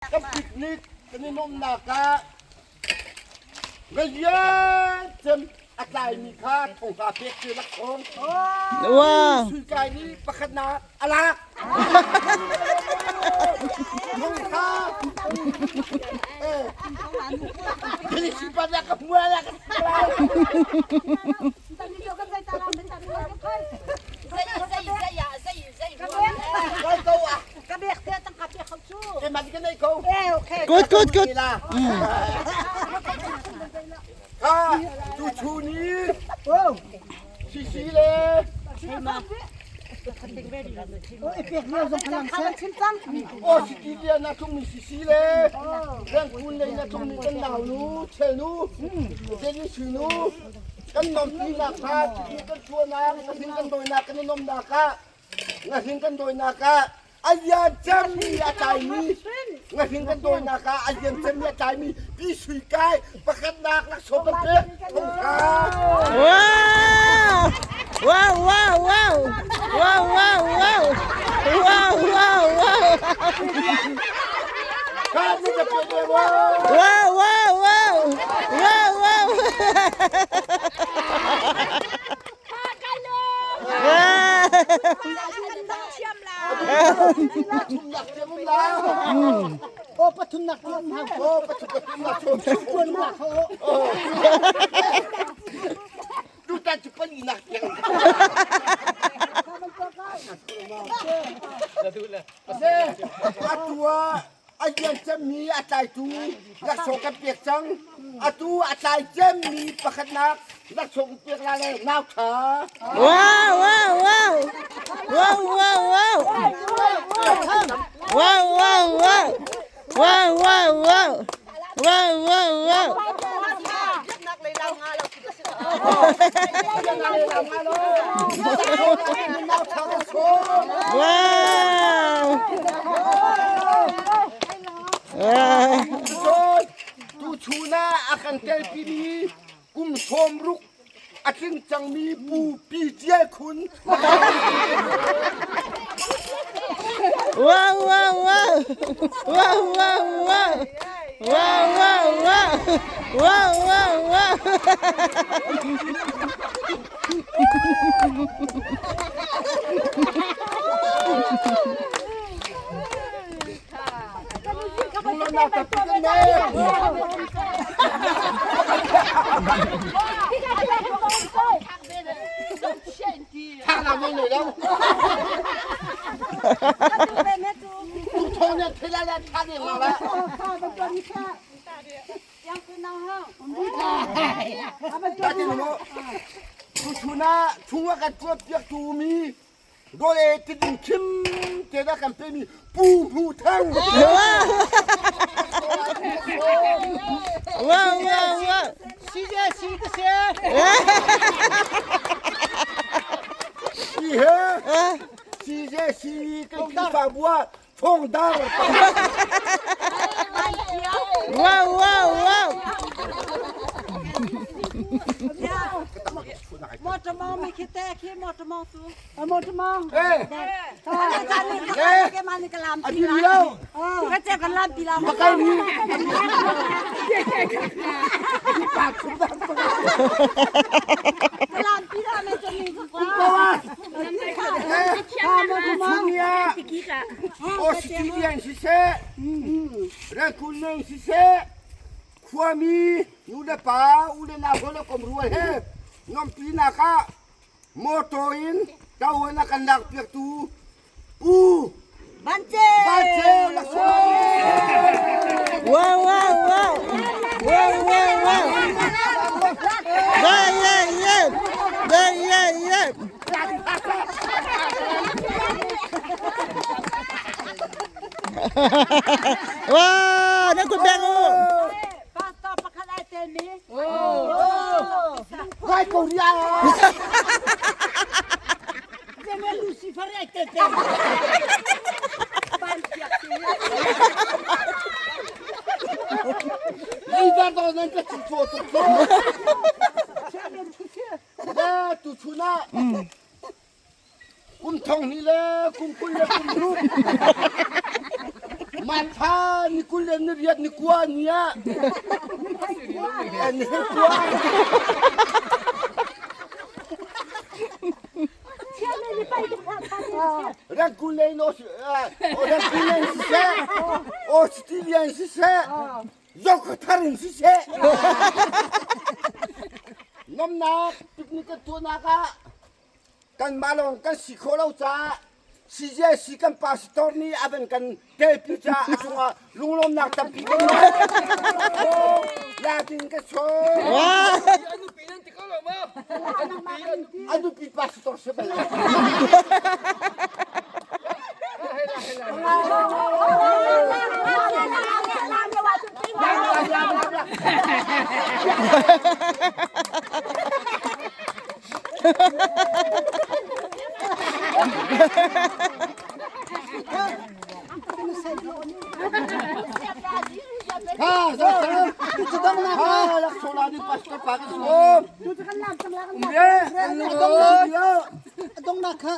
Kan picnic kan i nuamhnak ah ngalian cem a tlaimi kha thonghla pek cu laksawng. Wow. Sui kai nih pakhatnak a lak. Thonghla. Eh. Kini si pa ka muala ka Good, good, good. Kha tu chu ni sisi le o siti lia na chung mi sisi le rengkun lei na chung mi kan nau nu chel nu jeli sui nu kan nompi nak kha kan chuanak kan hin kan dawinak kan i nomnak ah ngahring kan dawinak ah a lian cemmi a tlaimi ngahring kan dawinak ah a lian cemmi a tlaimi pi sui kai pakhatnak laksawng kan pek thongkha Wow! Wow, wow, wow! Wow, wow, wow! Wow, wow, wow! ခါနေကြပြေပြေဝါ Wow, wow, wow! Wow, wow! Wow! ထုံนักเจ้าလား โอ้ปทุมนักเที่ยวมา โอ้ปทุมปทุมนักชม ชวนมาเขา ดูตาจุปนีนักยังเซ่อาตัวอาเยียนจะมีอาใจตูนักสงกันเปียกจังอาตูอาใจเจมีประคันนักนักสงเปียกลาเลยนาวขา Wow, wow, wow! Wow, wow, wow! Wow, wow, wow! Wow, wow, wow! Wow, wow, wow! ยังไงทำมาเลยนาวขาโซ่ Wow! Ah. โซ่ตูชูนาอาคันเตลปีนี้กุมชมรุกอาทิงจังมีปูปีเจ้คุณ Wow, wow, wow! Wow, wow, wow! Wow, wow, wow! Wow, wow, wow! ดูแลนาตัดกันแน่ ทางเราไม่เลยแล้วทุกทงเนี่ยเทลาแล้วท่าเนี่ยมาแล้วตาจิโนทุชูน่าชุงว่ากันตัวเปียกตูมีโดยติดคิมเจดกันเป็นมีปูผู้ทั้ง Wow, wow, wow! ซีเจซีกเสีย ซีเฮซีเจซีกันที่ฟาบัวทงดาว Wow, wow, wow! มอตมองไม่คิดแต่คิดมอตมองสู มอตมอง เอ้ อาจารย์นี่แกมาในกะลำ อันนี้แล้ว ก็เจ็บกันลำปีลำ มาใกล้นี้ปากคุณดัง กะลำปีลำไม่จะมีทุกคน ก็ว่า มอตมอง ชุเนี่ยโอสติเลียนสิเซเรคุณเนสิเซความีนูเดปาอูเดนาโฮลกมรวยเฮนอมปีนาคามอโตอินเจ้านักกันดักเปียกตูปู บันเจ บาเจลักโซ Wow, wow, wow! Wow, wow, wow! Yeah, yeah, yeah! Yeah, yeah, yeah! Wow, นั่นคุณแบงค์ ปาตอปะคัดไอเตมี ไรกอริยา เจเมลูซิฟร์ไอเตเต นี่บ้านตอนนั้นก็ชิโชตุโตแล้วตุชุนะกุมทองนี่แหละกุมคุณและกุมรูป Matha ni kul le ni riat ni kua ni ah. Ni kua. Rangkun lei no rangkun lei siseh Australian siseh Zokhathar in siseh Nomnak picnic kan tuahnak ah kanmah lawng kan si khawh lo caah CJC kan pastor nih a van kan telpi caah a cungah lunglawmnak tampi kan ngei. Latin ka chaw. A nupi pastor si bal lo. Ha, ha, lak sola ni pastor pa ka som. Dongnak kha.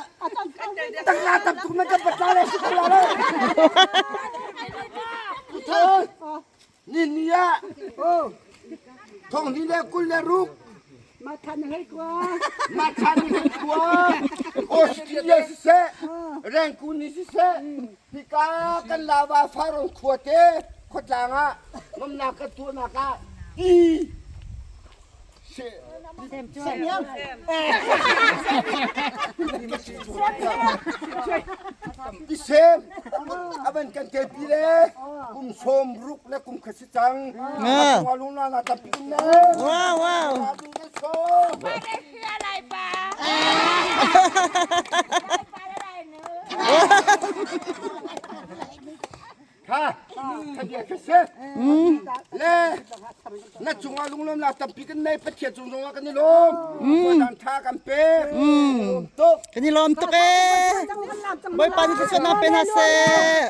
Tangla tam tuk na kan patla le si la le. Ni ni ah thong ni le kul le ruk Matha ni hlei kua. Matha ni hlei kua. Australia siseh, Rangoon ni siseh, hika kan lava farong khua te khuatlang ah nomnak kan tuahnak ah ti Tisem avan kan telpi le kum sawm ruk le kum khat si cang. Nga lung na na tampi kum ne. Wow wow. Kha, kha bia kha se. Le, na cungah lunglawmnak tampi kan nei Pathian cung zongah kan i lawm. Khuadang tha kan pek. Lawm tuk. Kan i lawm tuk ee. Bawipa nih thluachuahnak pe hna seh.